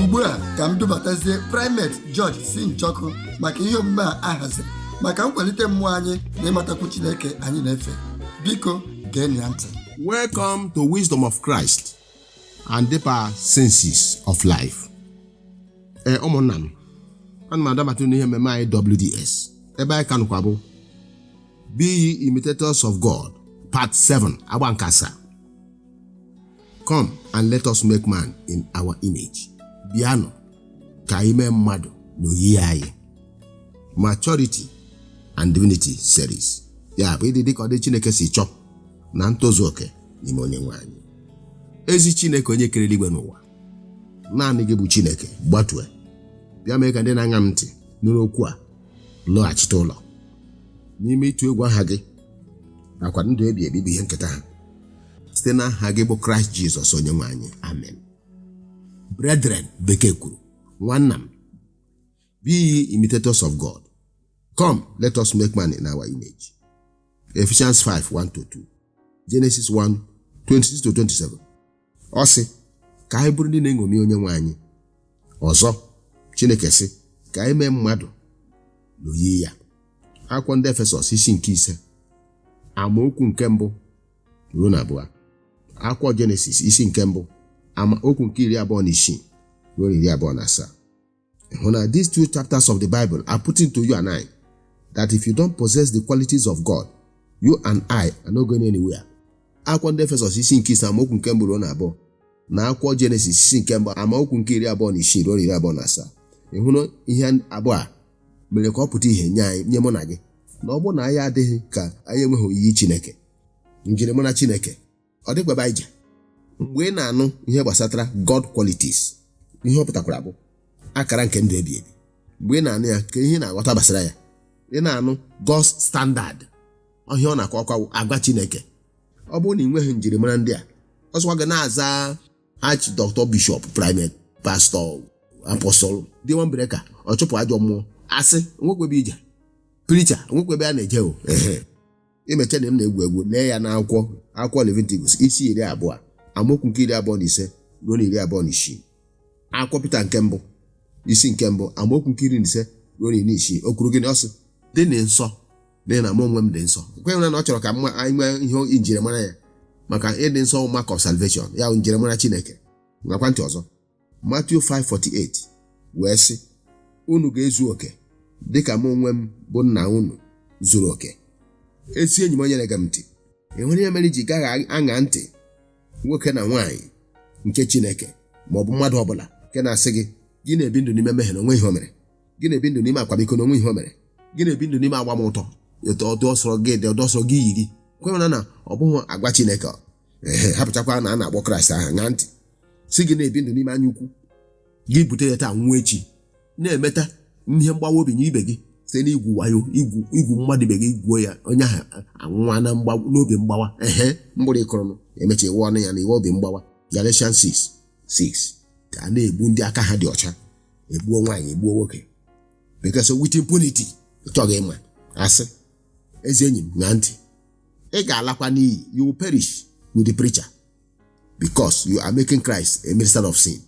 Ugbu a ka m dubatazie Primate George C. Njoku maka ihe omume a a haziri maka nkwalite mmụọ anyị na ịmatakwu Chineke anyị na-efe. Biko geenụ ya ntị. Welcome to Wisdom of Christ and Deeper Senses of Life. Ee, ụmụnna m, ana m adabata n'ihe mmemme anyị WDS, ebe anyị ka nọkwa bụ Be Ye Imitators of God, Part 7, agba nke asaa. Come and let us make man in our image. Bịanụ ka anyị mee mmadụ n'oyiyi anyị. Maturity and Divinity Series. Ya bụ ịdị dịka ọ dị Chineke si chọọ na ntozu oke n'ime onye nwe anyị. Ezi Chineke, onye kere eluigwe n'ụwa, naanị gị bụ Chineke, gbatue bịa mee ka ndị na-aṅa m ntị nụrụ okwu a lọghachite ụlọ n'ime ịtụ egwu aha gị nakwa ndụ ebi ebi bụ ihe nketa ha, site na aha gị bụ Kraịst Jizọs onye nwe anyị. Amen. Brethren, bekee kwuru, nwanna m, be ye imitators of God. Come, let us make man in our image. Ephesians 5 1 to 2, Genesis 1 26 to 27. Ọ sị ka anyị bụrụ ndị na-eṅomi onye nwe anyị. Ọzọ, Chineke sị ka anyị mee mmadụ n'oyiyi ya. Akwụkwọ Ndị Efesọs isi nke 5, amaokwu nke 1 ruo na 2. Akwụkwọ Jenesis isi nke 1, amaokwu nke 26 ruo na 27. Hụ na these two chapters of the Bible are putting to you and I that if you don't possess the qualities of God, you and I are not going anywhere. Akwụkwọ Ndị Efesọs isi nke 5, amaokwu nke 1 ruo na 2, na akwụkwọ Jenesis isi nke 1, amaokwu nke 26 ruo na 27. Ị hụrụ ihe abụọ a mere ka ọ pụta ihe nye anyị, nye mụ na gị, na ọ bụrụ na anyị adịghị ka anyị enweghị oyiyi Chineke, njirimara Chineke, ọ dịkwaba ije. Mgbe ị na-anụ ihe gbasatara God qualities, ihe ọ pụtakwara bụ akara nke ndụ ebi ebi. Mgbe ị na-anụ ya, ka ihe ị na-aghọta gbasara ya. Ị na-anụ God's standard, ọhịa ọ na-akọ ọkwa agwa Chineke. Ọ bụrụ na ị nweghị njirimara ndị a, ọsọkwa gị na-aza arch doctor, bishop, primate, pastor, apostle, demon breaker, ọ chụpụ ajọ mmụọ, asị nwekwebe ije, preacher, nwekwebe a na-eje o. Ehe, imecha na m na-egwu egwu. Lee ya n'akwụkwọ akwụkwọ Leviticus isi 20, amaokwu nke 25 ruo na 26. Akwụkwọ Pita nke 1 isi nke 1, amaokwu nke 15 ruo na 16. O kwuru gịnị? Ọ sị, dị na nsọ n'ihi na mụ onwe m dị nsọ. Kwenyere na ọ chọrọ ka mma anyị nwee ihe njirimara ya, maka ịdị nsọ, mark of salvation ya bụ njirimara Chineke. Nakwa ntị ọzọ, Matthew 5:48 wee sị, unu ga-ezu oke dịka mụ onwe m bụ nna unu zuru oke. Ezi enyi m, onye na-ege m ntị, ị nwere ihe mere iji gaghị aṅa ntị nwoke na nwaanyị nke Chineke ma ọ bụ mmadụ ọbụla nke na-asị gị, gị na-ebi ndụ n'ime mmehie na onwe ihe o mere, gị na-ebi ndụ n'ime akwamiko na onwe ihe o mere, gị na-ebi ndụ n'ime agbamụtọ, etu ọdụ ọsọrọ gị dị, ọdụ ọsọrọ gị yiri. Kwenwere na ọ bụghị agwa Chineke. Ehe, hapụchakwa na a na-akpọ Kraịst aha. Ṅaa ntị, si gị na-ebi ndụ n'ime anya ukwu, gị bute ya taa nwụọ echi, na-emeta ihe mgbawa obi nye ibe gị site n'igwu wayo, igwu igwu mmadụ ibe gị, gwuo ya, onye ahụ anwụnwa na n'obi mgbawa. Ehe, mgbụrụ ịkụrụnụ emecha iwe ọnụ ya na iwe obi mgbawa. Galatians 6 6. Ka a na-egbu ndị aka ha dị ọcha, egbuo nwaanyị, egbuo nwoke, because with impunity. Chọghị ịma asị. Ezi enyi m, ṅaa ntị, ị ga-alakwa n'iyi. You will perish with the preacher because you are making Christ a minister of sin.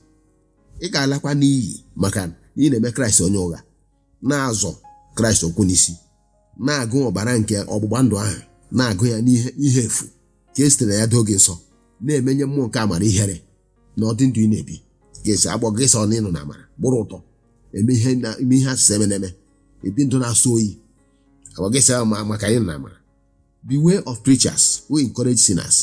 Ị ga-alakwa n'iyi maka na ị na-eme Kraịst onye ụgha, na-azọ Kraịst okwu n'isi, na-agụ ọbara nke ọgbụgba ndụ ahụ, na-agụ ya n'ihe ihe efu ka e sitere ya doo gị nsọ, na-emenye mmụọ nke amara ihere na ọdị ndụ ị na-ebi. Ga-esi agbọ gị sọ na ịnọ na amara gbụrụ ụtọ eme ihe na eme ihe asịsị eme na-eme ebi ndụ na-asọ oyi, agbọ gị sị ma maka ịnọ na amara. Beware of preachers who encourage sinners.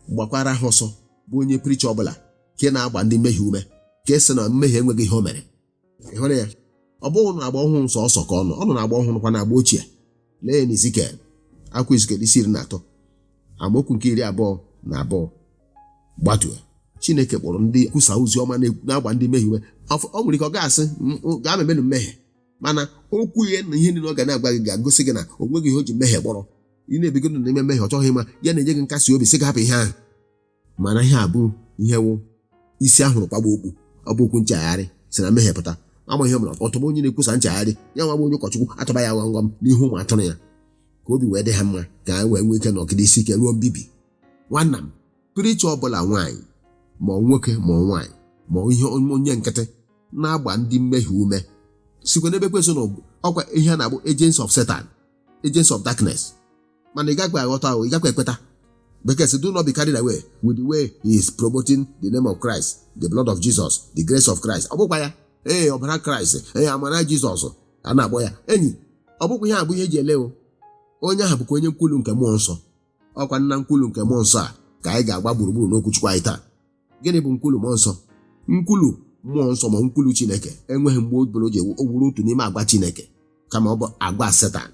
Gbakwara ha ọsọ, bụ onye preacher ọbụla nke na-agba ndị mmehie ume, ka esi na mmehie enweghị ihe o mere. Ị hụrụ ya? Ọ bụghị na agba ọhụrụ sọsọ ka ọ nọ na agba ọhụrụ kwa na agba ochie. Lee ya na Izikiel, akwụkwọ Izikiel isi 13, amaokwu nke 22 gbatuo. Chineke kpọrọ ndị kwusa ozi ọma na-agba ndị mmehie ume. Ọ nwere ike ọ ga-asị, gaa memenụ mmehie," mana okwu ya na ihe niile ọ ga na-agwa gị ga-agosi gị na o nweghị ihe o ji mmehie kpọrọ. Ị na-ebigo ndụ n'ime mmehie, ọ chọghị ịma ya, na-enye gị nkasi obi, sị gị hapụ ihe ahụ. Mana ihe a bụ ihe wụ isi ahụrụ kwagba okpu. Ọ bụ okwu nchegharị si na mmehie pụta. Ama ihe mere ọtụba onye na-ekwusa nchegharị ya, nwa bụ onye ụkọchukwu, atụba ya ghọm n'ihu ụmụ atụrụ ya, ka obi wee dị ha mma, ka anyị wee nwee ike nọgide isi ike ruo mbibi. Nwanna m, preacher ọbụla, nwaanyị ma ọ nwoke ma ọ nwaanyị ma ọ ihe onye nkịtị. Na-agba ndị mmehie ume sikwa n'ebe ekwensu nọ. Ọkwa ihe a na-akpọ agents of Satan, agents of darkness. Mana ị gakwa aghọta ahụ, ị gakwa ekweta. Bekee sị, "Do not be carried away with the way he is promoting the name of Christ, the blood of Jesus, the grace of Christ." Ọ bụkwa ya, ee, ọbara Kraịst, ee, amara Jizọs a na-akpọ ya. Enyi, ọ bụkwa ihe a bụ ihe eji ele o. Onye ahụ bụkwa onye nkwulu nke mmụọ nsọ. Ọkwa nna nkwulu nke mmụọ nsọ a ka anyị ga-agba gburugburu n'okwu Chukwu anyị taa. Gịnị bụ nkwulu mmụọ nsọ? Nkwulu mmụọ nsọ ma nkwulu Chineke enweghị mgbe o bụla o ji owuru otu n'ime agwa Chineke, kama ọ bụ agwa Setan.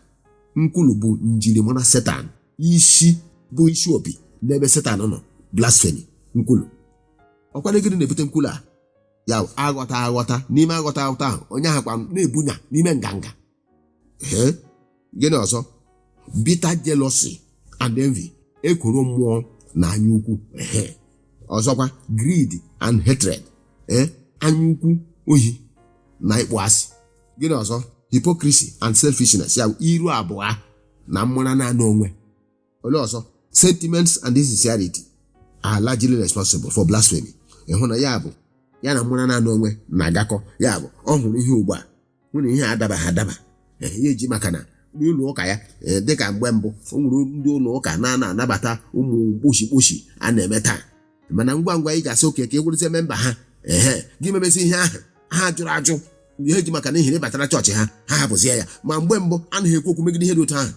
Nkwulu bụ njirimara Setan, isi bụ isi opi n'ebe Setan nọ. Blasphemy, nkwulu. Ọkwa gịnị na-ebute nkwulu a? Ya aghọta aghọta. N'ime aghọta aghọta ahụ, onye ahụ kwa na-ebunya n'ime nganga. Ee, gịnị ọzọ? Bitter jealousy and envy, ekworo mmụọ na anya ukwu. Ehe, ọzọkwa, greed and hatred, ee, anya ukwu, ohi na ịkpọ asị. Gịnị ọzọ? Hypocrisy and selfishness, ya bụ iru abụọ na mmara naanị onwe. Ole ọzọ? Sentiments and insincerity are largely responsible for blasphemy. Ịhụ na ya bụ ya na mmara naanị onwe na-agakọ. Ya bụ, ọ hụrụ ihe ugbu a, hụ na ihe adabaghị adaba, ya eji maka na n'ụlọ ụka ya, dịka mgbe mbụ o nwere ndị ụlọ ụka na-ana anabata ụmụ mkposhi mkposhi a na-eme taa, mana ngwa ngwa ị ga-asị oke ka e wurụzie member ha, ehe, gị memesi ihe ahụ ha jụrụ ajụ, ihe ji maka na ihe batara chọọchị ha, ha hapụzie ya. Ma mgbe mbụ anaghị ekwu okwu megide ihe dị otu ahụ.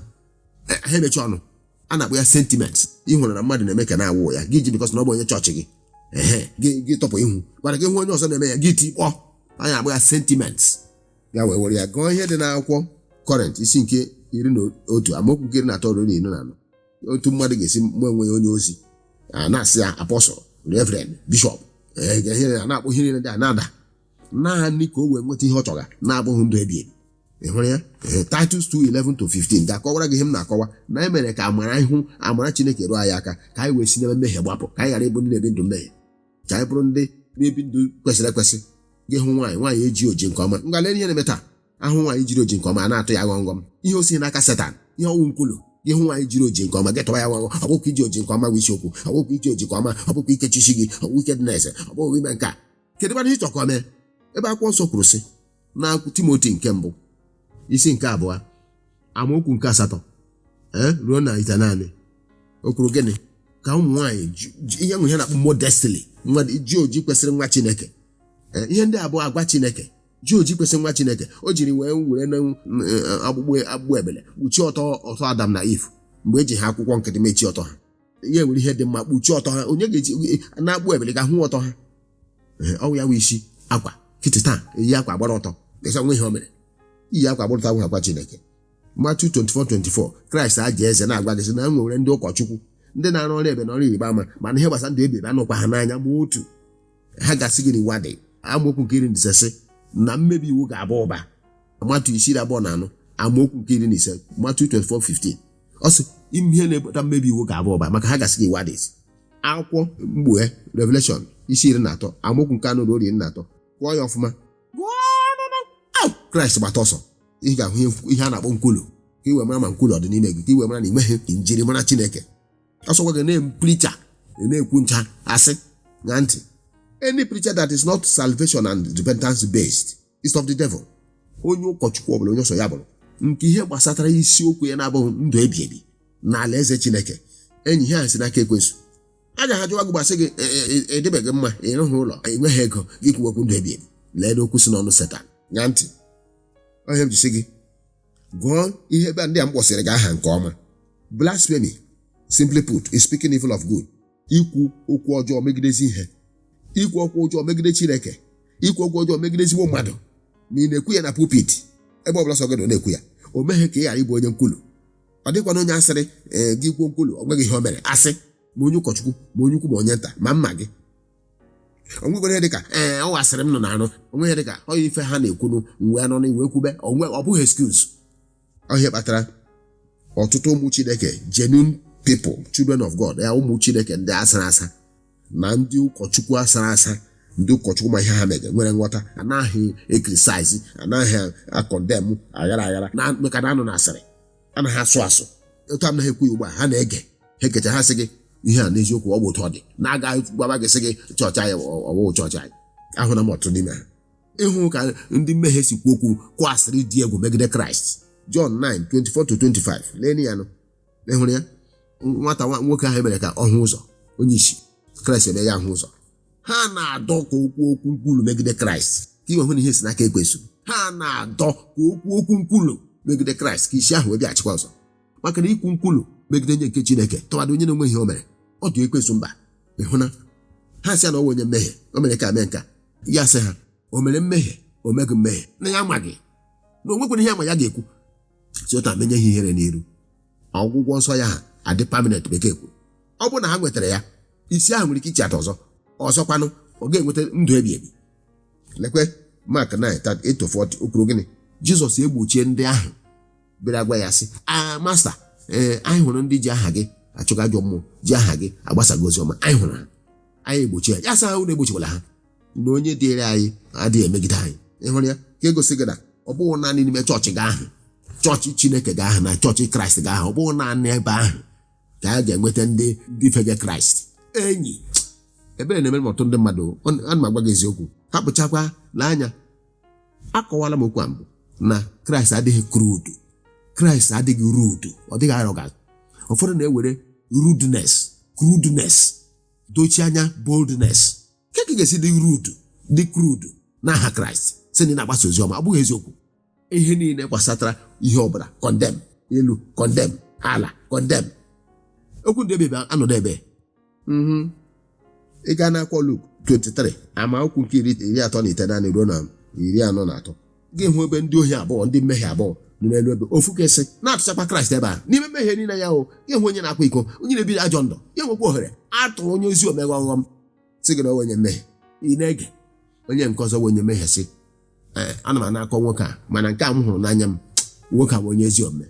Ha emechi ọnụ. A na-akpọ ya sentiment. Ị hụrụ na mmadụ na-eme ka na-awụ ya gị ji because na ọ bụ onye chọọchị gị, ehe, gị tọpụ ihu, mana gị hụ onye ọzọ na-eme ya, gị tikpọ. Anyị akpọ ya sentiment. Ya wee were ya gụọ ihe dị n'akwụkwọ Kọrint isi nke 11, amaokwu nke 13 ruo na 14, otu mmadụ ga-esi mụ enwe ya onye ozi, a na-asị ya apostle, reverend, bishop, ihe a na-akpọ ihe niile ndị a na-ada naanị ka o wee nweta ihe ọ chọga na-abụghị ndụ ebi ebi. Ị hụrụ ya? Titus 2:11 to 15 ga-akọwara gị ihe m na-akọwa, na e mere ka amara ihu amara Chineke ruo anyị aka, ka anyị wee si n'ebe mmehie gbapụ, ka anyị ghara ịbụ ndị na-ebi ndụ mmehie, ka anyị bụrụ ndị na-ebi ndụ kwesịrị ekwesị. Gị hụ nwaanyị, nwaanyị eji oji nke ọma. Ngwa, lee ihe na-eme taa. Ahụ nwaanyị jiri oji nke ọma, a na-atụ ya ghọmghọm. Ihe o si n'aka Setan, ihe ọnwụ nkwulu. Gị hụ nwaanyị jiri oji nke ọma, gị tọwa ya ghọghọ. Ọ bụkwa iji oji nke ọma bụ isiokwu, ọ bụkwa iji oji nke ọma, ọ bụkwa ikechi isi gị, ọ bụ wickedness, ọ bụghị ime nke a. Kedu kwana ihe ịchọ ka o mee, ebe akwụkwọ nsọ kwuru sị na Timoti nke mbụ isi nke 2, amaokwu nke 8, ee, ruo na 9, o kwuru gịnị? Ka ụmụ nwaanyị ihe nwe ihe na-akpọ modestly, mmadụ ji oji kwesịrị nwa Chineke. Ee, ihe ndị abụọ agwa Chineke ji oji kwesịrị nwa Chineke. O jiri wee were na akpụkpọ ebele kpuchie ọtọ ọtọ Adam na Eve mgbe eji ha akwụkwọ nkịtị mechie ọtọ ha. Ihe nwere ihe dị mma kpuchie ọtọ ha. Onye ga-eji na-akpụ ebele ga-ahụ ọtọ ha? Ee, ọ ya wụ isi akwa kịtị taa eyi akwa gbara ọtọ dịsa nwe ihe o mere iyi akwa gbara ọtọ abụghị akwa Chineke. Matthew 24:24, Kraịst aja eze na-agwa gị sị na e nwere ndị ụkọchukwu ndị na-arụ ọrụ ebe na ọrụ ịrịba ama, mana ihe gbasara ndụ ebi ebi anụkwa ha n'anya ma otu. Ha ga-asị gị na iwu adịghị. Amaokwu nke 15 sị na mmebi iwu ga-aba ụba. Matthew isi 24, amaokwu nke 15, Matthew 24:15, ọ sị ihe na-ebute mmebi iwu ga-aba ụba, maka ha ga-asị gị iwu adịghị. Akwụkwọ Mkpughe, Revelation, isi 13, amaokwu nke 4 ruo 13, gụọ ya ọfụma. Gụọ Kraịst gbata ọsọ, ị ga-ahụ ihe a na-akpọ nkwulu, ka ị wee mara ma nkwulu ọ dị n'ime gị, ka ị wee mara na ị nweghị njirimara Chineke. Ọsọkwa gị na-preacher na-ekwu ncha asị ṅaa ntị. Any preacher that is not salvation and repentance based is of the devil. Onye ụkọchukwu ọbụla, onye ọsọ ya bụrụ, nke ihe gbasatara isiokwu ya na-abụghị ndụ ebi ebi na alaeze Chineke, enyi, ihe a si n'aka ekwensu. A ga ajụwa gị, gbasị gị edebeghị mma, ịrụghị ụlọ, enweghị ego, gị kwuwekwu ndụ ebi ebi. Lee n'okwu si n'ọnụ Setan. Ṅaa ntị, onye m jisi gị gụọ ihe ebe ndị a m kpọsịrị gị aha nke ọma. Blasphemy, simply put, is speaking evil of good, ikwu okwu ọjọọ megidezi ihe, ikwu okwu ọjọọ megide Chineke, ikwu okwu ọjọọ megide ezigbo mmadụ. Ma ị na-ekwu ya na pulpit, ebe ọbụla sọ gị nọ na-ekwu ya, o meghị ka ị ghara ịbụ onye nkwulu. Ọ dịkwana onye asịrị ee gị kwuo nkwulu, ọ nweghị ihe o mere asị, ma onye ụkọchukwu, ma onye ukwu, ma onye nta, ma mma gị. O nwekwara ihe dịka ee ọ wasịrị m nọ na-arụ onwe ihe dịka ọ ife ha na-ekwunu mgbe nọ n'iwe kwube onwe. Ọ bụghị excuse. Ọ ihe kpatara ọtụtụ ụmụ Chineke, genuine people, children of God, ya ụmụ Chineke ndị asara asa na ndị ụkọchukwu asara asa, ndị ụkọchukwu ma ihe ha mere nwere nghọta, anaghị ecriticize, anaghị acondemn aghara aghara na maka na anụ na asịrị anaghị asụ asụ otu anaghị ekwu ya ugbu a. Ha na-ege, ha ekecha, ha sị gị ihe a n'eziokwu ọ bụ otu ọ dị, na-aga gwaba gị sị gị chọọchị anyị ọwụwụ chọọchị anyị. Ahụla m ọtụtụ n'ime ha. Ịhụ ka ndị mmehie si kwu okwu kwuo asịrị dị egwu megide Kraịst. John 9:24-25. Lee ya nụ. Ị hụrụ ya? Nwata nwoke ahụ emere ka ọ hụ ụzọ, onye isi, Kraịst eme ya hụ ụzọ. Ha na-adọ ka okwu okwu nkwulu megide Kraịst, ka i wee hụ na ihe si n'aka ekwensu. Ha na-adọ ka okwu okwu nkwulu megide Kraịst, ka isi ahụ wee bịaghachikwa ọzọ, maka na ikwu nkwulu megide onye nke Chineke, tụmadị onye na-enweghị ihe o mere, ọ dị ekwensu mba. Ịhụ na ha sị ya na ọ bụ onye mmehie, o mere ka mee nka ya, sị ha o mere mmehie, o meghị mmehie, na ya amaghị, na o nwekwara ihe ama ya ga-ekwu. Si otu a menye ha ihere n'iru. Ọgwụgwọ nsọ ya ha adị permanent. Bekee kwuru, ọ bụrụ na ha nwetara ya, isi ahụ nwere ike ichi atọ ọzọ. Ọzọkwanụ, ọ ga-enweta ndụ ebi ebi. Lekwe Mark 9:38. O kwuru gịnị? Jizọs egbochie ndị ahụ bịara gwa ya, sị, "A master, ee, anyị hụrụ ndị ji aha gị achụga ajọ mmụọ, ji aha gị agbasago ozi ọma. Anyị hụrụ ha, anyị egbochie ya." Ya sị ha, "Unu egbochikwala ha, na onye dịrị anyị adịghị emegide anyị." Ị hụrụ ya? Ka egosi gị na ọ bụghị naanị n'ime chọọchị gị ahụ, chọọchị Chineke gị ahụ na chọọchị Kraịst gị ahụ, ọ bụghị naanị ebe ahụ ka a ga-enweta ndị fege Kraịst. Enyi, ebere na-emere m ọtụtụ ndị mmadụ. Ana m agwa gị eziokwu, hapụchakwa lee anya. Akọwala m okwu a mbụ na Kraịst adịghị crude, Kraịst adịghị rude, ọ dịghị arrogant. Ụfọdụ na-ewere rudeness, crudeness dochie anya boldness. Ke ka ị ga-esi dị rude, dị crude n'aha Kraịst, sị na ị na-agbasa ozi ọma? Ọ bụghị eziokwu. Ihe niile gbasatara ihe ọbụla, condemn elu, condemn ala, condemn okwu ndị ebe anọdụ ebe. Ị gaa n'akwụkwọ Luk 23, amaokwu nke 39 ruo na 43, gị hụ ebe ndị ohi abụọ, ndị mmehie abụọ nọ n'elu ebe ofu kesị na-atụchakwa Kraịst ebe a n'ime mmehie niile ya. O gị hụ onye na-akwa iko, onye na-ebi ajọ ndụ, ya nwekwa ohere atụrụ onye ozi omeghe ọghọm, sị gị na ọ onye mmehie. Ị na-ege onye nke ọzọ bụ onye mmehie, sị, "Ee, ana m anakọ nwoke a, mana nke a m hụrụ n'anya m, nwoke a bụ onye ezi omume."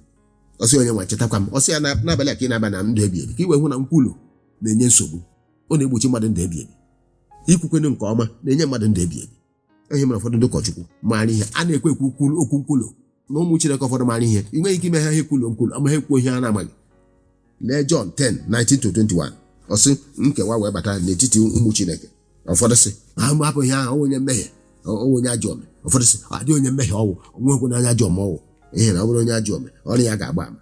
Ọsị onye nwa, chetakwa m. Ọsị ya, "N'abalị a ka ị na-aba na ndụ ebi ebi." Ka i wee hụ na nkwulu na-enye nsogbu, ọ na-egbochi mmadụ ndụ ebi ebi. Ikwukwenu nke ọma na-enye mmadụ ndụ ebi ebi. Ihe mere ụfọdụ ndị ụkọchukwu maara ihe a na-ekwe ekwu okwu nkwulu na ụmụ Chineke ụfọdụ maara ihe, ị nweghị ike ime ha ihe kwulu nkwulu ama ha ekwuo ihe ha na-amaghị. Lee John 10 19-21. Ọ sị nkewa wee bata n'etiti ụmụ Chineke. Ụfọdụ sị ha hapụ ihe ahụ, ọ onye mmehie, ọ onye ajọ ome. Ụfọdụ sị adịghị onye mmehie, ọwụ onwekwe n'anya ajọ ome ọwụ ihe na ọ bụrụ onye ajọ ome, ọrụ ya ga-agba ama.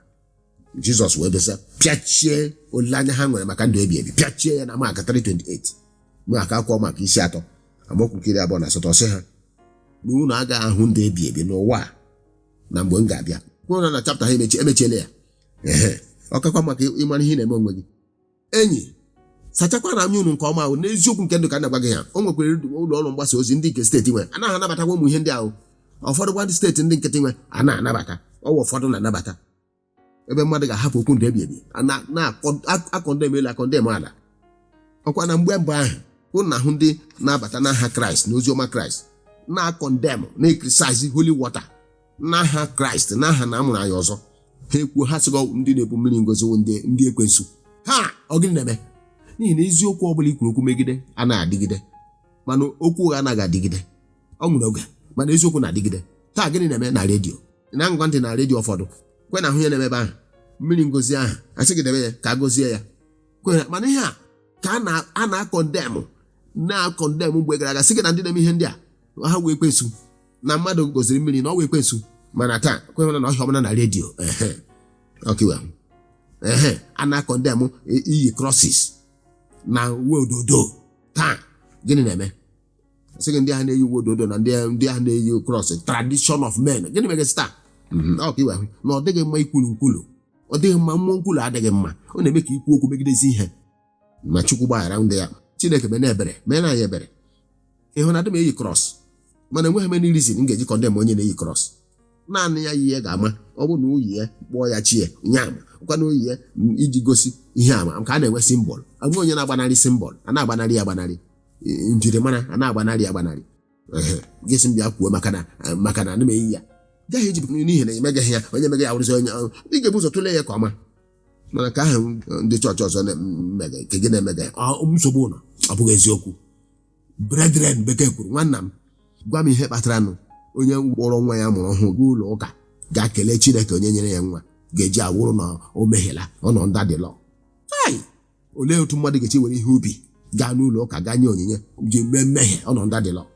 Jizọs wee bịasa pịachie olileanya ha nwere maka ndụ ebi ebi, pịachie ya na Mak 3:28. Mak, akwụkwọ maka isi 3, amaokwu nke 28. Sị ha na unu agaghị ahụ ndụ ebi ebi n'ụwa a na mgbe m ga-abịa. Kwuo na chapter ha emechi emechiela ya. Ehe, ọkakwa maka ịmara ihe ị na-eme onwe gị. Enyi, sachakwa na anya unu nke ọma ahụ n'eziokwu nke ndụ ka a na-agwa gị ha. O nwekwara ụlọ ọrụ mgbasa ozi ndị nke steeti nwe anaghị anabatakwa ụmụ ihe ndị ahụ. Ụfọdụ gwa ndị steeti, ndị nkịtị nwe a na-anabata ọwa, ụfọdụ na-anabata ebe mmadụ ga-ahapụ okwu ndụ ebi ebi na-acondemn elu, acondemn ala. Ọkwa na mgbe mbụ ahụ, unu na-ahụ ndị na-abata n'aha Kraịst na oziọma Kraịst na-acondemn, na-ecriticize holy water n'aha Kraịst, n'aha na amụrụ anyị ọzọ. Ha ekwuo, ha sịgọ ndị na-ebu mmiri ngozi wụ ndị ekwensu. Ha ọ gịnị na-eme? N'ihi na eziokwu ọbụla i kwuru okwu megide anaghị adịgide, mana okwu ụgha anaghị adịgide. Ọ nwere oge, mana eziokwu na-adịgide. Taa, gịnị na-eme na redio na ngwa ntị na redio ụfọdụ? Kwe na ahụ ihe na-eme ebe ahụ. Mmiri ngozi ahụ, asị gị debe ya ka a gọzie ya, kwe na. Mana ihe a ka a na-acondemn na-acondemn mgbe gara aga, sị gị na ndị na-eme ihe ndị a ha wee ekwensu, na mmadụ goziri mmiri na ọ wee ekwensu. Mana taa, kwe na ọhịa ọbụla na redio, ehe, ọkiwa, ehe, a na-acondemn iyi crosses na uwe ododo. Taa, gịnị na-eme? Sị gị ndị ahụ na-eyi uwe ododo na ndị ahụ na-eyi cross, tradition of men. Gịnị mere taa? Ọ ka iwe hụ na ọ dịghị mma ikwulu nkwulu, ọ dịghị mma. Mmụọ nkwulu adịghị mma, ọ na-eme ka ikwu okwu megidezi ihe. Ma Chukwu gbaghara ndị ya. Chineke mee na ebere, mee na anyị ebere. Ịhụ na adị m eyi cross, mana enweghị m any reason m ga-eji condemn onye na-eyi cross. Naanị ya yi ya ga-ama. Ọ bụrụ na oyi ya kpọọ ya chi ya nye ama, ọkwa na oyi ya iji gosi ihe ama nke a na-enwe symbol. Enwe onye na-agbanarị symbol, a na-agbanarị ya agbanarị njirimara, a na-agbanarị ya agbanarị. Ehe, gị sị m bịa kwuo maka na ana m eyi ya, gaghị eji n'ihi na emegaghị ya, onye mega ya wụrụzi onye ị ga-ebu ụzọ tụlee ya ka ọma. Mana ka ahụ ndị chọọchị ọzọ na-emega nke gị na-emega ya, ọ nsogbu ụlọ, ọ bụghị eziokwu. Brethren, bekee kwuru, nwanna m, gwa m ihe kpatara nụ onye mkpọrọ nwa ya mụrụ ọhụụ gaa ụlọ ụka gaa kelee Chineke onye nyere ya nwa ga-eji awụrụ na o mehiela, ọ nọ under the law. Ai, olee otu mmadụ ga-echi were ihe ubi gaa n'ụlọ ụka gaa nye onyinye ji mee mmehie, ọ nọ under the law?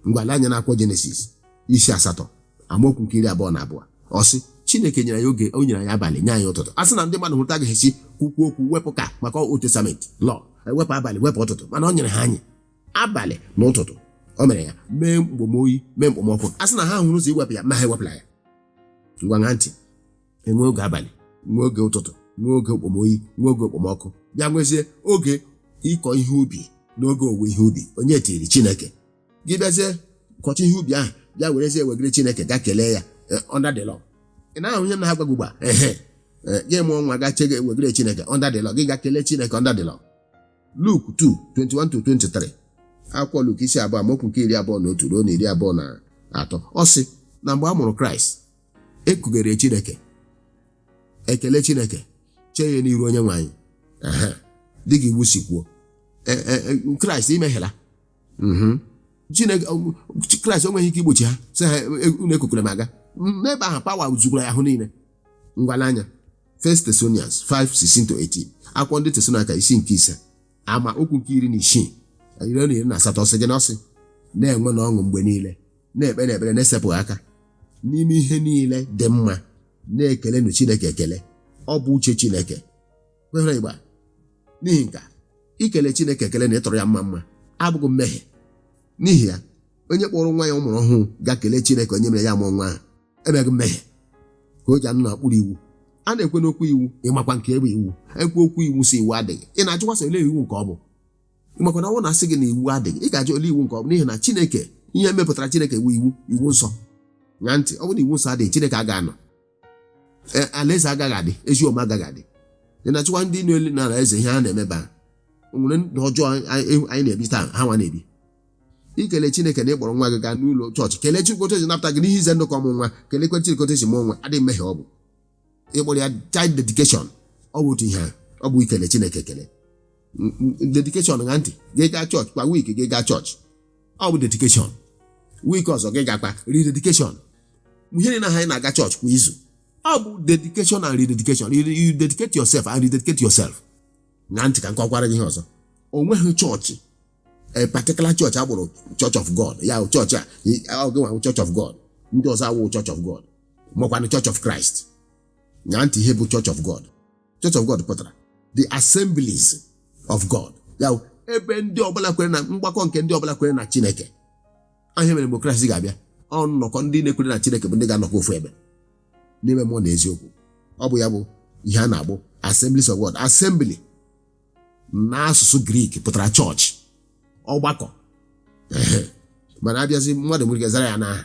Ngwa, lee anya n'akwụkwọ Jenesis isi 8, amaokwu nke 22. Ọ sị Chineke nyere anyị oge, o nyere anyị abalị, nye anyị ụtụtụ. A sị na ndị mmadụ hụrụta agaghị esi kwukwu okwu wepụ ka maka Old Testament law, ewepụ abalị, wepụ ụtụtụ, mana o nyere ha anyị abalị na ụtụtụ. O mere ya mee mkpomoyi, mee mkpomọkụ. A sị na ha hụrụ ụzọ iwepụ ya, ma ha ewepụla ya. Ngwa, ṅaa ntị. Enwe oge abalị, nwee oge ụtụtụ, nwee oge okpomoyi, nwee oge okpomọkụ, bịa nwezie oge ịkọ ihe ubi na oge owuwe ihe ubi. Onye tiri? Chineke. Gị bịazie kọcha ihe ubi ahụ, bịa werezie ewegere Chineke, ga kelee ya under the law. Ị na-ahụ ihe na ha gwa gị ugbu a? Ehe, gị mụọ nwa, ga chee wegere Chineke under the law, gị ga kelee Chineke under the law. Luke 2, 21 to 23. Akwụkwọ Luk isi 2, amaokwu nke 21 ruo na 23. Ọ sị na mgbe a mụrụ Kraịst, ekugere Chineke ekele, Chineke chee ya n'iru onye nwe anyị. Aha, dịka iwu si kwuo. Kraịst imehiela. Chineke, Kraịst o nweghị ike igbochi ha, sị ha, "Unu ekukwere m aga." N'ebe ahụ power zukwara ya ahụ niile. Ngwa, n'anya 1 Thessalonians 5:16 to 18. Akwụkwọ ndị Tesalonaịka isi nke 5, ama okwu nke 16 iri na 18. Ọsị gị na ọsị na-enwe na ọṅụ mgbe niile, na-ekpe na ekpere na-esepụghị aka, n'ime ihe niile dị mma na-ekelenụ Chineke ekele, ọ bụ uche Chineke kwere igba. N'ihi nka, ikele Chineke ekele na ịtụrụ ya mma mma abụghị mmehie. N'ihi ya, onye kpọrọ nwa ya ọ mụrụ ọhụụ ga kelee Chineke onye mere ya mụọ nwa ahụ emeghị mmehie, ka o ji anụ n'okpuru iwu. A na-ekwe n'okwu iwu, ịmakwa nke ebe iwu ekwe okwu iwu si iwu adịghị. Ị na-ajụkwasị ole iwu nke ọ bụ? Ịmakwa na ọ bụrụ na asị gị na iwu adịghị, ị ga-ajụ ole iwu nke ọ bụ, n'ihi na Chineke, ihe mepụtara Chineke iwu, iwu, iwu nsọ. Ṅaa ntị, ọ bụrụ na iwu nsọ adịghị, Chineke agaghị anọ. Alaeze agaghị adị, ezi omume agaghị adị. Ị na-achịkwa ndị na-eli na alaeze ihe ha na-emeba nwere ndụ ọjọọ anyị na-ebi taa, ha nwa na-ebi. Ikele Chineke na ịkpọrọ nwa gị gaa n'ụlọ chọọchị, kelee Chukwu otu esi napụta gị n'ihe ize ndụ ka ọmụ nwa, kelekwe Chineke otu esi mụọ nwa, adịghị mmehie. Ọ bụ ịkpọrọ ya child dedication, ọ bụ otu ihe ahụ, ọ bụ ikele Chineke ekele. Dedication, ṅa ntị, gị gaa chọọchị kwa week, gị gaa chọọchị, ọ bụ dedication. Week ọzọ gị gakwa rededication. Ihe niile anyị na-aga chọọchị kwa izu, ọ bụ dedication and rededication. You dedicate yourself and rededicate yourself. Ṅaa ntị ka m kọkwara gị ihe ọzọ. O nweghị chọọchị, a particular church agbụrụ Church of God. Ya bụ chọọchị a, ọ gị nwa Church of God, ndị ọzọ awụ Church of God, makwanụ Church of Christ. Ṅaa ntị, ihe bụ Church of God? Church of God pụtara the assemblies of God. Ya bụ ebe ndị ọbụla kwere na mgbakọ nke ndị ọbụla kwere na Chineke. Ahịa mere mgbe Kraịst ga-abịa, ọ nnọkọ ndị na-ekwere na Chineke bụ ndị ga-anọkọ ofu ebe n'ime mmụọ na eziokwu. Ọ bụ ya bụ ihe a na-agbụ Assemblies of God. Assembly n'asụsụ Grik pụtara chọọchị, ọgbakọ. Ehe. Mana abịazi, mmadụ nwere ike zara ya n'aha.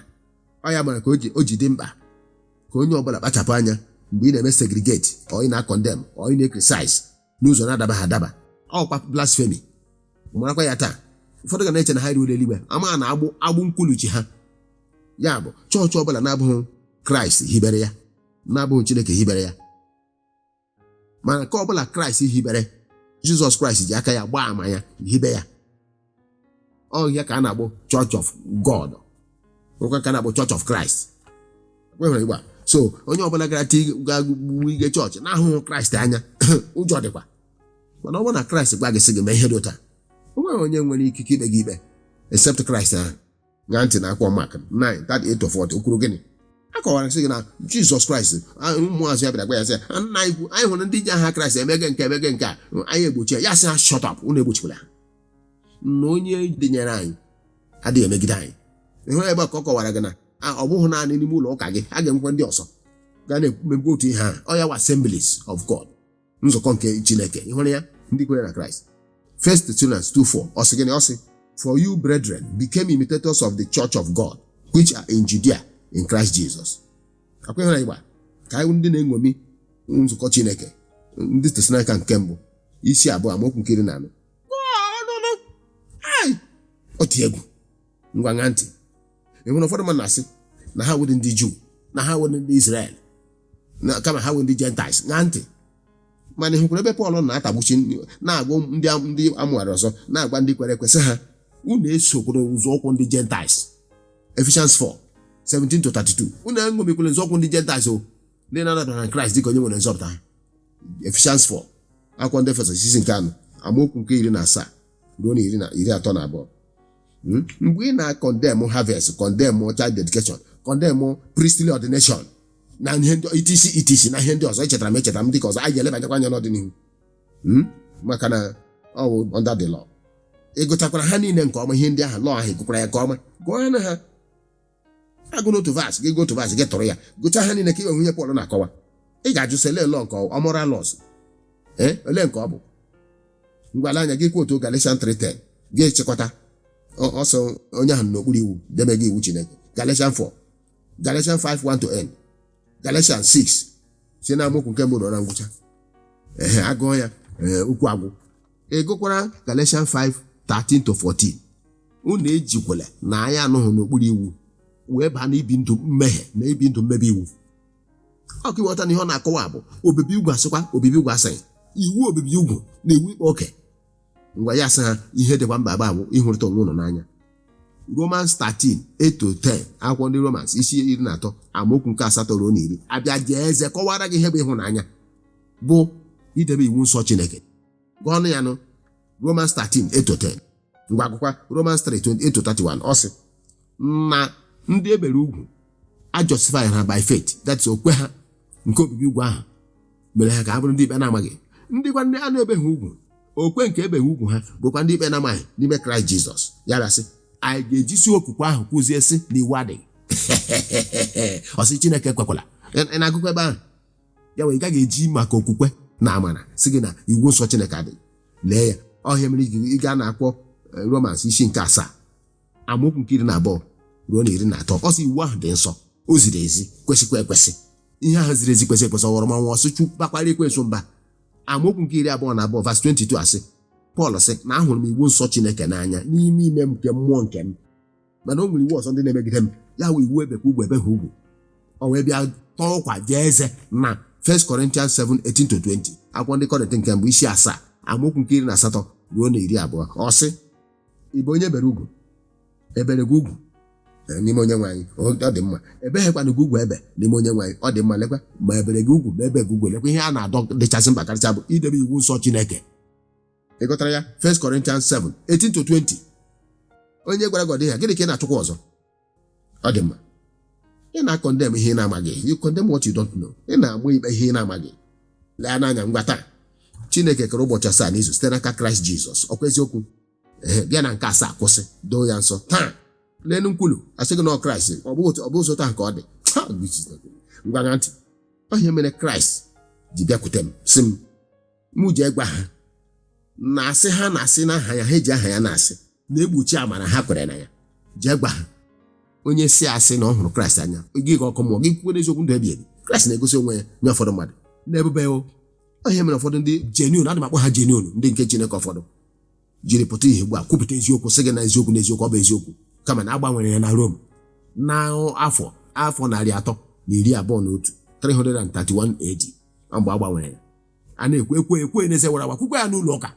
Ọ ya mere ka o ji dị mkpa ka onye ọbụla kpachapụ anya mgbe ị na-eme segregate, ọ ị na-condemn, ọ ị na-criticize n'ụzọ na-adabaghị adaba. Ọkwa blasphemy. Marakwa ya taa, ụfọdụ ga na-eche na ha ruola eluigwe, ama na agbụ agbụ nkwuluchi ha. Ya bụ chọọchị ọbụla na-abụghị Kraịst hibere ya, na-abụghị Chineke hibere ya. Mana nke ọbụla Kraịst hibere, Jizọs Kraịst ji aka ya gbaa ama ya hibe ya, ọ ya ka a na-akpọ Church of God, nwekwa ka a na-akpọ Church of Christ. Kwenyere igba. So onye ọbụla gara ti ga gbuo ige chọọchị na-ahụghị Kraịst anya, ụjọ dịkwa. Mana ọ bụrụ na Kraịst gwa gị sị gị mee ihe dị ụta, o nweghị onye nwere ikike ikpe gị ikpe except Kraịst ahụ. Ṅaa ntị na akwụkwọ Mark 9, 38 to 40. O kwuru gịnị? A kọwara sị gị na Jizọs Kraịst, ụmụazụ ya bịara gwa ya sị ya, "Nna ikwu, anyị hụrụ ndị ji aha Kraịst emege nke, emege nke a, anyị egbochie ya." Sị ha, "Shut up, unu egbochikwala ha, na onye dịnyere anyị adịghị emegide anyị." Ị hụrụ ebe a ka ọ kọwara gị na ọ bụghị naanị n'ime ụlọ ụka gị, a ga-enwekwa ndị ọzọ ga na-emekwa otu ihe ahụ. Ọ ya wa Assemblies of God, nzukọ nke Chineke. Ị hụrụ ya, ndị kwere na Kraịst. First Thessalonians 2:4, ọ sị gịnị? Ọ sị, "For you, brethren, became imitators of the church of God which are in Judea in Christ Jesus." Akwa ịhụrụ ịgba ka anyị ndị na-eṅomi nzukọ Chineke. Ndị Tesalonaịka nke mbụ isi 2, amaokwu nke 14. Ai, ọ dị egwu. Ngwa, ṅaa ntị. Ị hụrụ ụfọdụ mmadụ na-asị na ha wụdị ndị Juu, na ha wụdị ndị Israel, na kama ha wụ ndị Gentiles. Ṅaa ntị, mana ị hụkwara ebe Pọl na-atagbuchi na-agwa ndị amụghara ọzọ, na-agwa ndị kwere ekwe sị ha, unu esokwara ụzọụkwụ ndị Gentiles. Ephesians 4, 17 to 32. Unu eṅomikwala nzọụkwụ ndị Gentiles, o ndị na-anabata na Kraịst dịka onye nwere nzọpụta ha. Ephesians 4. Akwụkwọ ndị Efesọs isi nke 4, amaokwu nke 17 ruo na 32. Mgbe ị na-condemn harvest, condemn child dedication, condemn priestly ordination na ihe ndị etc etc na ihe ndị ọzọ, echetara m dịka ọzọ anyị ga-elebanyekwa anya n'ọdịnihu. Maka na ọ wụ under the law. Ị gụchakwara ha niile nke ọma? Ihe ndị ahụ, law ahụ, gụkwara ya nke ọma? Gụọ na ha, agụ n'otu verse gị, gụọ otu verse gị, tụrụ ya, gụchaa ha niile ka ị hụ ihe Pọl na-akọwa. Ị ga-ajụ sị, lee law nke ọ moral laws, ee, olee nke ọ bụ? Ngwala anya gị kwuo otu Galatians 3:10 gị chịkọta ọsọ onye ahụ n'okpuru iwu debe gị iwu Chineke. Galatians 4, Galatians 5 1 to end, Galatians 6 si na amaokwu nke mbụ ruo na ngwụcha. Ehe, agụọ ya, ee, ukwu agwụ. Ị gụkwara Galatians 5 13 to 14. Unu ejikwala na anyị anụghị n'okpuru iwu wee baa n'ibi ndụ mmehie na ibi ndụ mmebi iwu. Ọ ka ịghọta na ihe ọ na-akọwa bụ obibi ugwu. Asịkwa obibi ugwu, asịghị iwu obibi ugwu na iwu ikpe oke. Ngwa, ya sị ha ihe dịkwa mba agba bụ ịhụrịta onwe ụnụ n'anya. Romans 13 8 to 10, akwụkwọ ndị Romans isi 13 amaokwu nke 8 ruo na 10, abịa jee eze kọwara gị ihe bụ ịhụnanya, bụ idebe iwu nsọ Chineke. Gụọ ọnụ ya nụ, Romans 13 8 to 10. Ngwa, akwụkwọ Romans 3 28 to 31, ọ sị na ndị ebere ugwu a justify ha by faith, that's okwe ha nke obibi ugwu ahụ mere ha ka ha bụrụ ndị ikpe na-amaghị. Ndị kwa ndị a na-ebeghị ugwu, okwe nke ebeghị ugwu ha bụkwa ndị ikpe na-amaghị n'ime Kraịst Jizọs. Ya bịa sị anyị ga-ejisi okwukwe ahụ kwụzie sị na iwu adịghị. Ọ sị Chineke ekwekwala. Ị na-agụkwa ebe ahụ ya wee ị gaghị eji maka okwukwe na amara sị gị na iwu nsọ Chineke adịghị. Lee ya, ọhịa mere ị gaa na-akwọ Romans isi nke 7 amaokwu nke 12 ruo na 13, ọ sị iwu ahụ dị nsọ, o ziri ezi, kwesịkwa ekwesị. Ihe ahụ ziri ezi, kwesị ekwesị, ọghọrọ manwụ ọsị chukwu kpakwara ekwensu mba. Amaokwu nke 22, verse 22, asị Pọl sị na ahụrụ m iwu nsọ Chineke n'anya n'ime ime m nke mmụọ nke m, mana o nwere iwu ọzọ ndị na-emegide m, ya wụ iwu ebekwa ugwu ebeghị ugwu. O wee bịa tọọ ụkwa jee eze na 1 Corinthians 7 18 to 20, akwụkwọ ndị Kọrịntị nke mbụ isi 7 amaokwu nke 18 ruo na 20. Ọ sị, ị bụ onye bere ugwu, ebere gị ugwu n'ime onye nwe anyị, ọ dị mma. Ebeghịkwana gị ugwu ebe n'ime onye nwe anyị, ọ dị mma. Lekwa, ma ebere gị ugwu ma ebe gị ugwu, lekwa ihe a na-adọ dịchasị mkpa karịcha bụ idebe iwu nsọ Chineke. Ị gụtara ya? 1 Corinthians 7 18 to 20. Onye gwara gị ọ dịghị ya, gịnị ka ị na-achụkwa ọzọ? Ọ dị mma. Ị na-acondemn ihe ị na-amaghị. You condemn what you don't know. Ị na-amụ ikpe ihe ị na-amaghị. Lee n'anya, ngwa, taa Chineke kere ụbọchị 7 n'izu site n'aka Kraịst Jizọs. Ọkwa eziokwu? Ee, bịa na nke asaa kwụsị, doo ya nsọ. Taa lenu nkwulu, asị gị na ọ Kraịst, ọ bụ ụzọ taa nke ọ dị. Ha, ngwa ṅaa ntị. Ọ ihe mere Kraịst ji bịakwute m, sị m mụ jee gwa ha na-asị ha na-asị n'aha ya, ha eji aha ya na-asị na-egbochi amara ha kwere na ya. Jee gwa ha, onye si asị na ọ hụrụ Kraịst anya gị ga ọkụ mmụọ. Gị kwuo n'eziokwu ndụ ebi ebi. Kraịst na-egosi onwe ya nye ụfọdụ mmadụ n'ebube o. Ọ ihe mere ụfọdụ ndị genuine, ana m akpọ ha genuine ndị nke Chineke, ụfọdụ jiri pụta ihe ugbu a kwupụta eziokwu, sị gị na eziokwu na eziokwu, ọ bụ eziokwu, kama na agbanwere ya na Rom na afọ 321, 331 AD, mgbe agbanwere ya. A na-ekwu ekwe ekwe n'eze wara agwa kwukwa ya n'ụlọ ụka,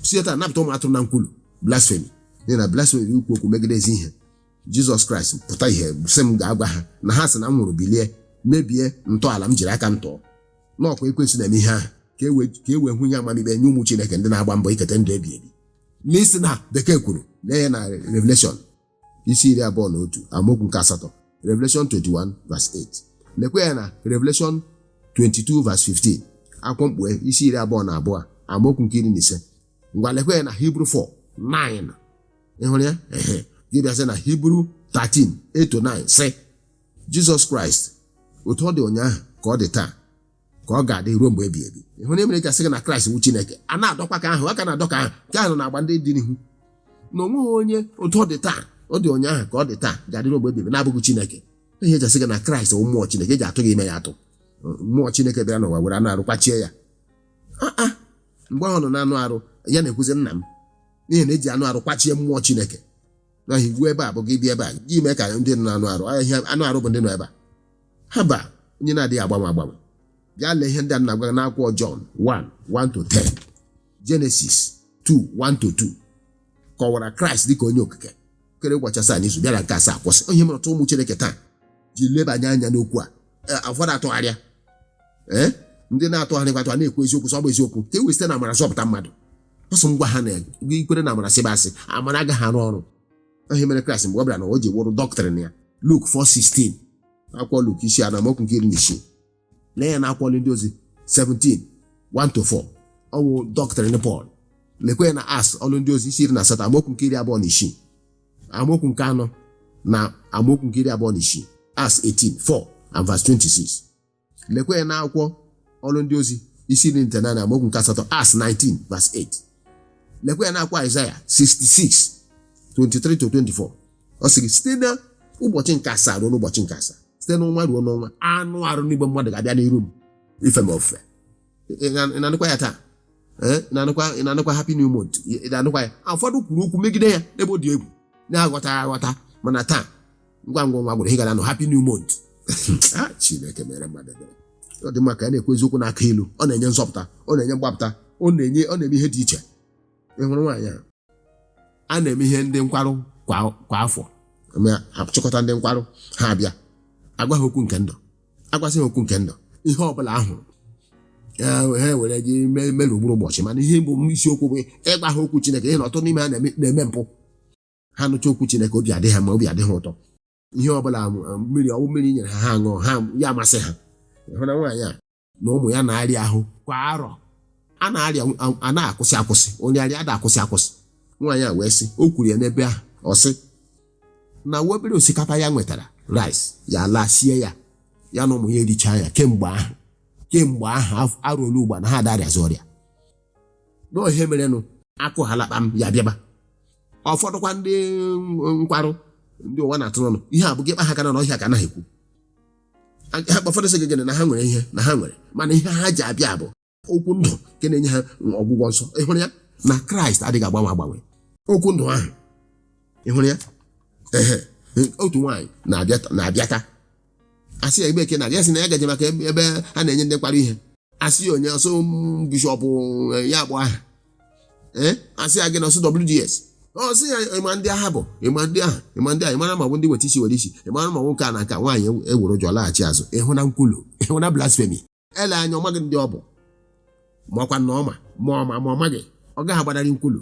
si taa napụta ụmụ atụrụ na nkwulu, blasphemy, n'ihi na blasphemy bụ ikwu okwu megide ezi ihe. Jizọs Kraịst pụta ihe sị m ga-agwa ha na ha sị na m nwụrụ, bilie, mebie ntọala m jiri aka m tọọ, n'ọkwa ekwensu na-eme ihe ahụ ka e wee hụ ihe amamikpe nye ụmụ Chineke ndị na-agba mbọ iketa ndụ ebi ebi. N'isi na bekee kwuru, lee ya na Revelation isi 21 amaokwu nke 8, Revelation 21 verse 8. Lekwa ya na Revelation 22 verse 15, akwụkwọ Mkpughe isi 22 amaokwu nke 15. Ngwa, lekwa ya na Hibru 4 9. Ị hụrụ ya? Ehe, gị bịa sị na Hibru 13 8 to 9, sị Jizọs Kraịst otu ọ dị ụnyaahụ ka ọ dị taa ka ọ ga-adị ruo mgbe ebi ebi. Ị hụrụ mere ji asị gị na Kraịst wụ Chineke? A na-adọkwa ka ahụ aka na-adọ ka ahụ nke ahụ na-agba ndị dị n'ihu na onweghị onye otu ọ dị taa, ọ dị ụnyaahụ ka ọ dị taa, ga-adị ruo mgbe ebi ebi na-abụghị Chineke. Ihe eji asị gị na Kraịst wụ mmụọ Chineke, eji atụ gị ime ya atụ. Mmụọ Chineke bịara n'ụwa were anụ arụ kwachie ya. Aa, mgbe ahụ nọ na anụ arụ ya na-ekwuzi nna m, n'ihi na eji anụ arụ kwachie mmụọ Chineke. N'aha iwu ebe a bụ gị bịa ebe a gị mee ka ndị nọ n'anụ arụ ihe anụ arụ bụ ndị nọ ebe a ha ba onye na-adịghị agbanwe agbanwe. Bịa lee ihe ndị a na-agwa gị n'akwụkwọ John 1 1 to 10, Genesis 2 1 to 2 kọwara Kraịst dịka onye okike kere ụbọchị 7 n'izu, bịara nke asaa kwụsị. Onye mere ọtụ ụmụ Chineke taa ji lebanye anya n'okwu a. Ụfọdụ atụgharịa, ee, ndị na-atụgharịkwa atụ a na-ekwu eziokwu, sọ bụ eziokwu ka e wee site na amara zọpụta mmadụ. Ọsọ ngwa ha na ikwere na amara sịba asị, amara agaghị arụ ọrụ. Ihe mere Kraịst mgbe ọ bịara na o ji wụrụ doctrine ya. Luk 4:16, akwụkwọ Luk isi anọ, amaokwu nke 16. Lee ya na akwụkwọ ndị ozi 17 1 to 4, ọ wụ doctrine Pọl. Lekwe ya na Acts, ọlụ ndị ozi, isi 18, amaokwu nke 26, amaokwu nke 4 na amaokwu nke 26. Acts 18 4 and verse 26. Lekwe ya na akwụkwọ ọlụ ndị ozi isi 19, amaokwu nke 8, Acts 19 verse 8. Lekwe ya na akwụkwọ Aịzaya 66 23 to 24. Ọ sị gị, site na ụbọchị nke asaa ruo n'ụbọchị nke asaa, site n'ọnwa ruo n'ọnwa, anụ arụ n'igbe mmadụ ga-abịa n'iru m ife m ofufe. Ị na-anụkwa ya taa? Ee, ị na-anụkwa Happy New Month? Ị na-anụkwa ya? Ụfọdụ kwuru okwu megide ya n'ebe ọ dị egwu na-aghọta aghọta, mana taa, ngwa ngwa nwa gwụrụ, ị gara nụ Happy New Month. Ah, Chineke mere mmadụ ebere. Ọ dị mma ka a na-ekwu eziokwu n'aka ilu. Ọ na-enye nzọpụta, ọ na-enye mgbapụta, ọ na-eme ihe dị iche. Ị hụrụ nwaanyị a, a na-eme ihe ndị nkwarụ kwa afọ, eme achịkọta ndị nkwarụ, ha abịa, agwa ha okwu nke ndụ, agwasị ha okwu nke ndụ. Ihe ọbụla ahụrụ ha were ji mere ugboro ụbọchị, mana ihe bụ isiokwu bụ ịgwa ha okwu Chineke, ihe na ọtụtụ n'ime ha na-eme mpụ. Ha nụcha okwu Chineke, obi adị ha ma obi adị ha ụtọ. Ihe ọbụla mmiri ọwụ mmiri nyere ha, ha ṅụọ ha, ya amasị ha. Hụ na nwaanyị a na ụmụ ya na-arịa ahụ kwa arọ, a na-arịa, a na-akwụsị akwụsị, onye arịa ada akwụsị akwụsị. Nwaanyị a wee sị, o kwuru ya n'ebe ahụ, ọ sị na obere osikapa ya nwetara, rice, ya laa sie ya, ya na ụmụ ya erichaa ya. Kemgbe ahụ arọ ole ugbu a na ha adarịazi ọrịa. Na ihe merenụ akụ ha lakpam ya bịaba. Ụfọdụkwa ndị nkwarụ, ndị ụwa na-atụ n'ọnụ, ihe a bụ gị kpa ha aka na ọhịa ka anaghị ekwu ha. Ụfọdụ sị gị gịnị na ha nwere ihe na ha nwere, mana ihe ha ji abịa bụ okwu ndụ nke na-enye ha ọgwụgwọ nsọ. Ị hụrụ ya na Kraịst adịghị agbanwe agbanwe, okwu ndụ ahụ. Ị hụrụ ya? Ehe, otu nwaanyị na-abịata, asị ya ebe eke na-abịa, sị na ya gaje maka ebe a na-enye ndị nkwarụ ihe. Asị ya onye ọsọ bishọp ya akpọ aha. Ee, asị ya gị na ọsọ WDS. Ọ sị ya, ịma ndị agha bụ, ịma ndị agha, ịma ndị agha, ịmara ma ọ bụ ndị weta isi were isi, ịmara ma ọ bụ nke a na nke a. Nwaanyị ewere ụjọ laghachi azụ. Ịhụ na nkwulu, ịhụ na blasphemy. Ele anya, ọ maghị ndị ọ bụ, ma ọkwa na ọma ma ọ ma ma ọ maghị, ọ gaghị agbanarị nkwulu,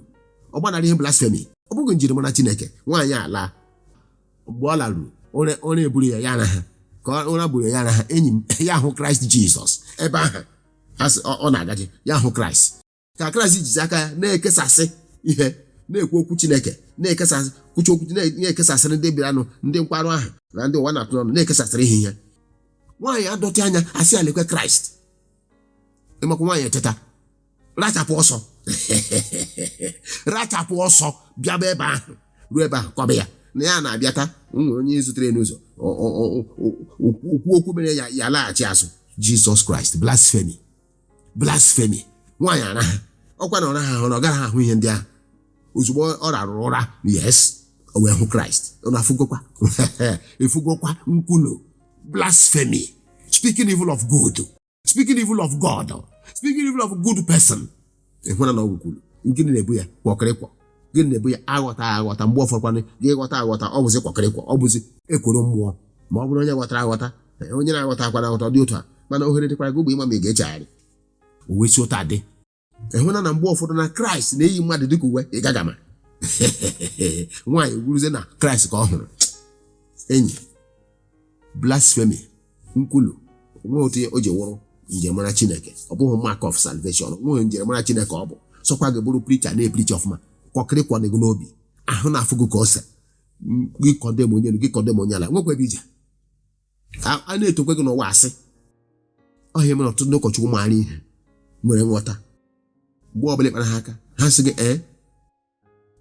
ọ gbanarị ihe blasphemy. Ọ bụghị njirimara Chineke. Nwaanyị ala, mgbe ọ laruru ụra, ụra eburu ya, ya na ha ka ụra buru ya, ya na ha. Enyi m, ya hụ Kraịst Jizọs ebe ahụ. Asị ọ na-agaji, ya hụ Kraịst ka Kraịst jizi aka ya na-ekesasị ihe, na-ekwu okwu Chineke, na-ekesasị kwuchi okwu, na-ekesasịrị ndị bịaranụ, ndị nkwarụ ahụ na ndị ụwa na-atụ n'ọnụ, na-ekesasịrị ihe ihe. Nwaanyị adọtị anya, asị ya lekwe Kraịst. Ịmakwa nwaanyị eteta, rachapụ ọsọ, rachapụ ọsọ bịaba ebe ahụ, ruo ebe ahụ, kọba ya na ya na-abịata nwere onye zutere n'ụzọ, okwu okwu mere ya, ya laghachi azụ. Jizọs Kraịst, blasphemy, blasphemy. Nwaanyị ara ha ọkwa na ọ raha ahụ na ọ gaghị ahụ ihe ndị ahụ. Ozugbo ọ rarụrụ ụra, yes, o wee hụ Kraịst. Ọ na-afụgokwa, efugokwa nkwulu, blasphemy, speaking evil of good, speaking evil of God, speaking evil of good person. Ị hụra na ọ bụ nkwulu. Gịnị na-ebu ya? Kwọkịrịkwọ. Gịnị na-ebu ya? Aghọta aghọta. Mgbe ụfọdụ gị ghọta aghọta, ọ bụzi kwọkịrịkwọ, ọ bụzi ekworo mmụọ. Ma ọ bụrụ onye ghọtara aghọta, onye na-aghọta akwana aghọta, ọ dị otu a. Mana ohere dịkwara gị ugbo ịma ma ị ga-echegharị. O wee si ụta dị. Ị hụna na mgbe ụfọdụ na Kraịst na-eyi mmadụ dịka uwe, ị gaghị ama. Nwaanyị gwuruzie na Kraịst ka ọ hụrụ. Enyi, blasphemy, nkwulu, nwe otu o ji wụrụ njirimara Chineke. Ọ bụghị mark of salvation. Nweghị njirimara Chineke. Ọ bụ sọkwa gị bụrụ preacher na-epreach ọfụma, kwọkịrịkwọ gị n'obi ahụ na-afụ gị ka ose gị, condemn onye elu gị, condemn onye ala, nwekwa ebe ije a na-etokwe gị n'ụwa. Asị ọhịa mere ọtụtụ ndị ụkọchukwu maara ihe, nwere nghọta, mgbe ọbụla ịkpara ha aka, ha sị gị, "Ee,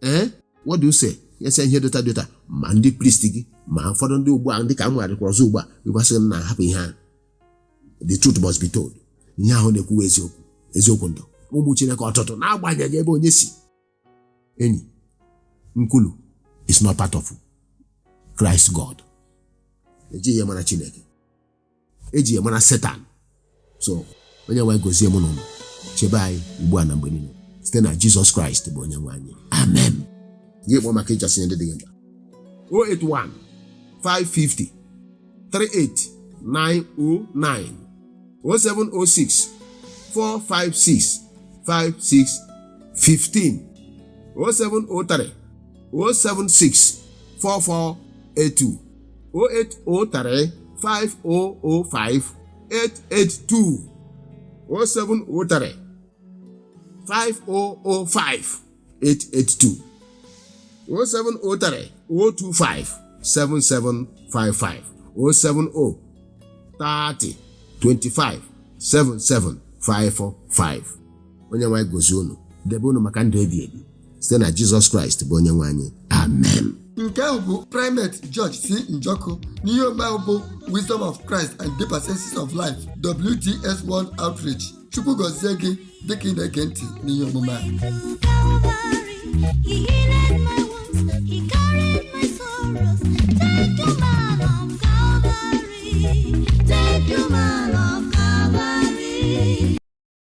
ee, what do you say?" Ya sị ihe dota dota. Ma ndị priest gị, ma ụfọdụ ndị ugbu a, ndị ka m nwegharịkwara ọzọ ugbu a, ịkwasị m na hapụ ihe ahụ. The truth must be told. Ihe ahụ na-ekwuwa eziokwu, eziokwu ndụ. Ụmụ Chineke ọtụtụ, n'agbanyeghị ebe onye si, enyi, nkwulu is not part of Christ God. Ejighị ya mara Chineke, eji ya mara Satan. So onye nwe gozie mụ na ụnụ, chebe anyị ugbu a na mgbe niile, site na Jizọs Kraịst bụ onye nwe anyị. Amen. Gị kpọọ maka ịchọsị ihe ndị dị gị mkpa: 081 550 38 909, 0706 456. 15. 0703 076 4482, 0803 5005 882, 0703 5005 882, 0703 025 7755, 070 30 25 7755. Onye nwe anyị gozie unu, debe unu maka ndụ ebi ebi site na Jizọs Kraịst bụ onye nwe anyị. Amen. Nke ahụ bụ Primate George C. Njọkụ n'ihe omume ahụ bụ Wisdom of Christ and Deeper Senses of Life, WTS World Outreach. Chukwu gọzie gị dịka ị na-ege ntị n'ihe omume a. To Calvary, He healed my wounds, He carried my sorrows. Take your man.